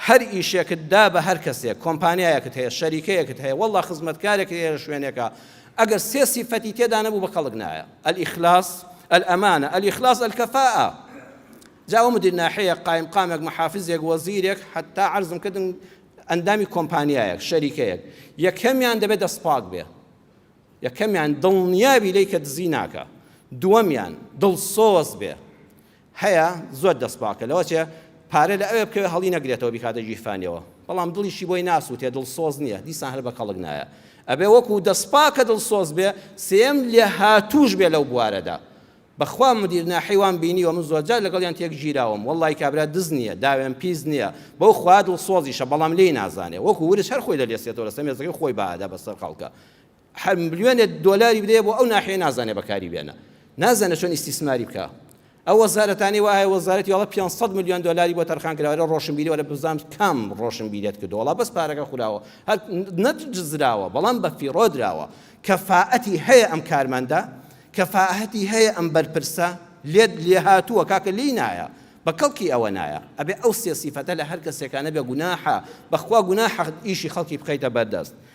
هەر ئیشێکت دا بە هەر کەسێک، کۆمپانیایەکت هەیە، شەریکەیەکت هەیە، وەڵڵا خزمەتکارێکت هەیە لە شوێنێکا، ئەگەر سێ سیفەتی تێدا نەبوو بە کەڵک نایە، الاخلاص، الامانە، الاخلاص، الکفاءە. جا ئەوە مدیر ناحیەیەک، قایمقامێک، محافزێک، وەزیرێک، حەتا عەرزم کردن ئەندامی کۆمپانیایەک، شەریکەیەک، یەکەمیان دەبێت دەستپاک بێ، یەکەمیان دڵنیابی لێی کە دزی ناکا، دووەمیان دڵسۆز بێ، هەیە زۆر دەست پاکە لەوەچێ پارە لە ئەوێ بکەوێ هەڵی نەگرێتەوە بیکاتە گیرفانیەوە بەڵام دڵیشی بۆی ناسووتێ دڵسۆز نییە دیسان هەر بە کەڵک نایە ئەبێ وەکو دەست پاکە دڵسۆز بێ سێم لێهاتووش بێ لەو بوارەدا بەخوا مدیر ناحی وام بینیوە من زۆرجار لەگەڵیان تێک گیراوم وەڵی کابرا دز نییە داوێن پیس نییە بەو خوا دڵسۆزیشە بەڵام لێی نازانێ وەکو ورچ هەر خۆی دەلێسێتەوە لەسەر مێزەکەی خۆی بائەدا بەسەر خەڵکە هەر ملیۆنێ دۆلاری بدەیە بۆ ئەو ناحیە نازانێ بەکاری بێنە نازانێ چۆن ئیستیسماری بکا ئەو وەزارەتانی وایە وەزارەتی وڵا 500 میلیۆن دۆلاری بۆ تەرخان کراوە لە ڕۆشنبیری وەرە بزانم کام ڕۆشنبیرێت کردو وڵا بەس پارەکە خوراوە هەر نەجزراوە بەڵام بە فیڕۆ دراوە کەفاەتی هەیە ئەم کارمەندە کەفاەتی هەیە ئەم بەرپرسە لێت لێهاتووە کاکە لێی نایە بە کەڵکی ئەوە نایە ئەبێ ئەو سێ سیفەتە لە هەر کەسێکانە بێ گوناحە بەخوا گوناحە ئیشی خەڵکی بخەیتە بەردەست.